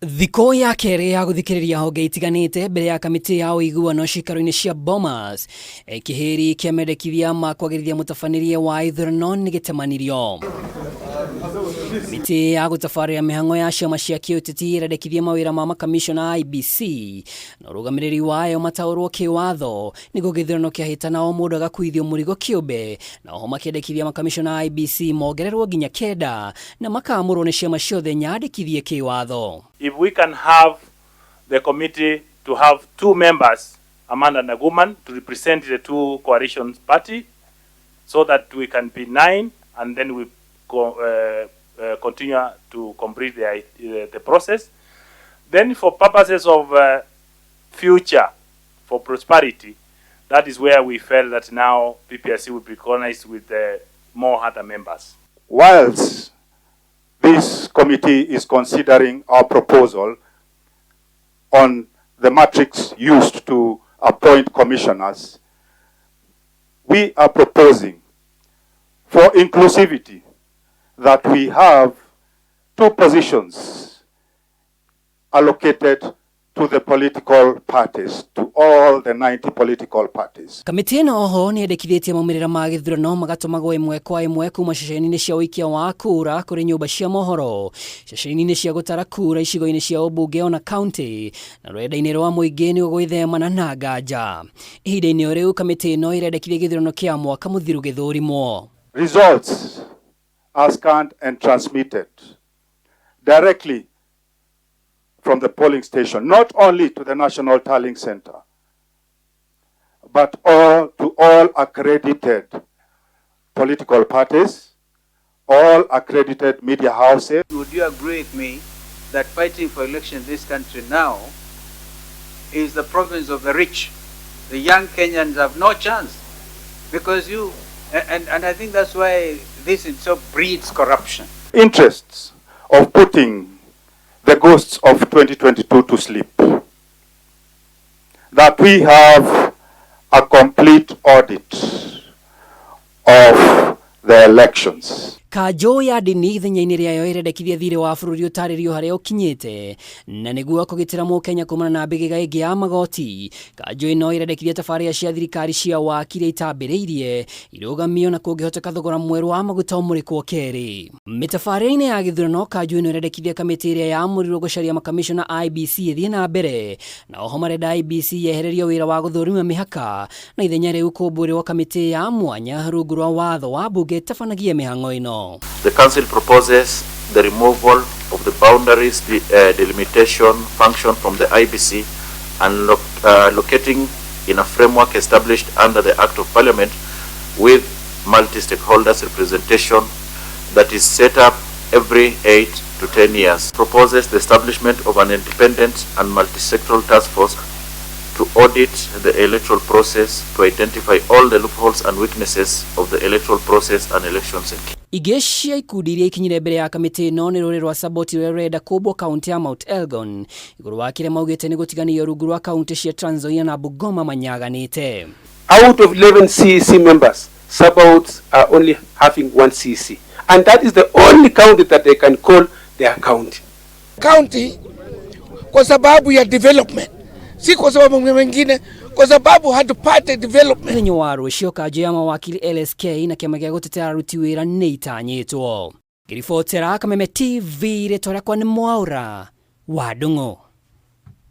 Thikũ ya kerĩ ya gũthikĩrĩria honge itiganĩte mbere ya kamĩtĩ ya ũiguano ciikaro-inĩ cia Bomas, kĩhĩri kĩa mendekithia ma kwagĩrithia mũtabanĩrie wa ithurano nĩ gĩtemanirio. Kamĩtĩ ya gũtabarĩra mĩhang'o ya ciama cia kĩũteti ĩrendekithia mawĩra ma makamishona a IEBC na ũrũgamĩrĩri wayo mataũrwo kĩwatho nĩguo gĩthurano kĩahĩtana o mũndũ agakuithio mũrigo kĩũmbe, na oho makĩendekithia makamishona a IEBC mongererwo nginya kenda na makaamũrwo nĩ ciama ciothe nyandĩkithie kĩwatho. If we can have the committee to have two members, a man and a woman, to represent the two coalition party, so that we can be nine, and then we continue to complete the process. Then for purposes of future, for prosperity, that is where we felt that now PPRC will be recognized with the more other members. Whilst this committee is considering our proposal on the matrix used to appoint commissioners, we are proposing for inclusivity that we have two positions allocated to the political parties, to all the 90 political parties. Kamĩtĩ ĩno oho nĩ yendekithĩtie maumĩrĩra ma gĩthurano magatũmagwo ĩmwe kwa ĩmwe kuma ceceni-inĩ cia ũikia wa kura kũrĩ nyũmba cia mohoro, ceceni-inĩ cia gũtara kura icigo-inĩ cia ũmbunge ona kaunti na rũrenda-inĩ rwa mũingĩ nĩguo gwĩthemana na nganja. Ihinda-inĩ o rĩu, kamĩtĩ ĩno ĩrendekithia gĩthurano kĩa mwaka mũthiru gĩthũrimwo. Results are scanned and transmitted directly from the polling station, not only to the National Tallying Center, but to all accredited political parties, all accredited media houses. Would you agree with me that fighting for election in this country now is the province of the rich? The young Kenyans have no chance because you, and I think that's why this itself breeds corruption. Interests of putting the ghosts of 2022 to sleep, that we have a complete audit of the elections. Kanjũ ya ndini ithenya-inĩ rĩayo ĩrendekithia thirĩ wa bũrũri ũtarĩrio harĩa ũkinyĩte na nĩguo kũgitĩra mũkenya kumana na mbĩgĩga ĩngĩ ya magoti. Kanjũ ĩno ĩrendekithia tabarĩra cia thirikari cia waki iria itambĩrĩirie irũgamio na kũngĩhoteka thogora mwerũ wa maguta ũmũrĩkwo kerĩ. Mĩtabarĩre-inĩ ya gĩthurano, kanjũ ĩno ĩrendekithia kamĩtĩ ĩrĩa yamũrirwo gũcaria makamishona IEBC ĩthiĩ na mbere, na oho marenda IEBC yehererio wĩra wa gũthũrima mĩhaka na ithenya rĩu kũmbũrĩrwo kamĩtĩ ya mwanya rungu rwa watho wa mbunge ĩtabanagie mĩhang'o ĩno. The Council proposes the removal of the boundaries delimitation function from the IEBC and locating in a framework established under the Act of Parliament with multi-stakeholders representation that is set up every 8 to 10 years. Proposes the establishment of an independent and multi-sectoral task force to audit the electoral process to identify all the loopholes and weaknesses of the electoral process and elections in Kenya. Ingĩ cia ikundi iria ikinyire mbere ya kamĩtĩ ĩno nĩ rũrĩrĩ rwa Saboti rũrĩa rũrenda kũmbwo kaunti ya Mount Elgon igũrũ wa kĩrĩa maugĩte nĩ gũtiganĩrio rungu rwa kaunti cia Trans Nzoia na Bungoma manyaganĩte. Out of 11 CEC members, Sabaots are only having one CEC. And that is the only county that they can call their county. County kwa sababu ya development, si kwa sababu mengine, kwa sababu hatupate development. Mũthenya wa rũciũ, kanjũ ya mawakili LSK na kĩama gĩa gũtetera aruti wĩra nĩ itanyĩtwo. Ngĩribotera Kameme TV, rĩtwa rĩakwa nĩ Mwaũra wa Ndung'u.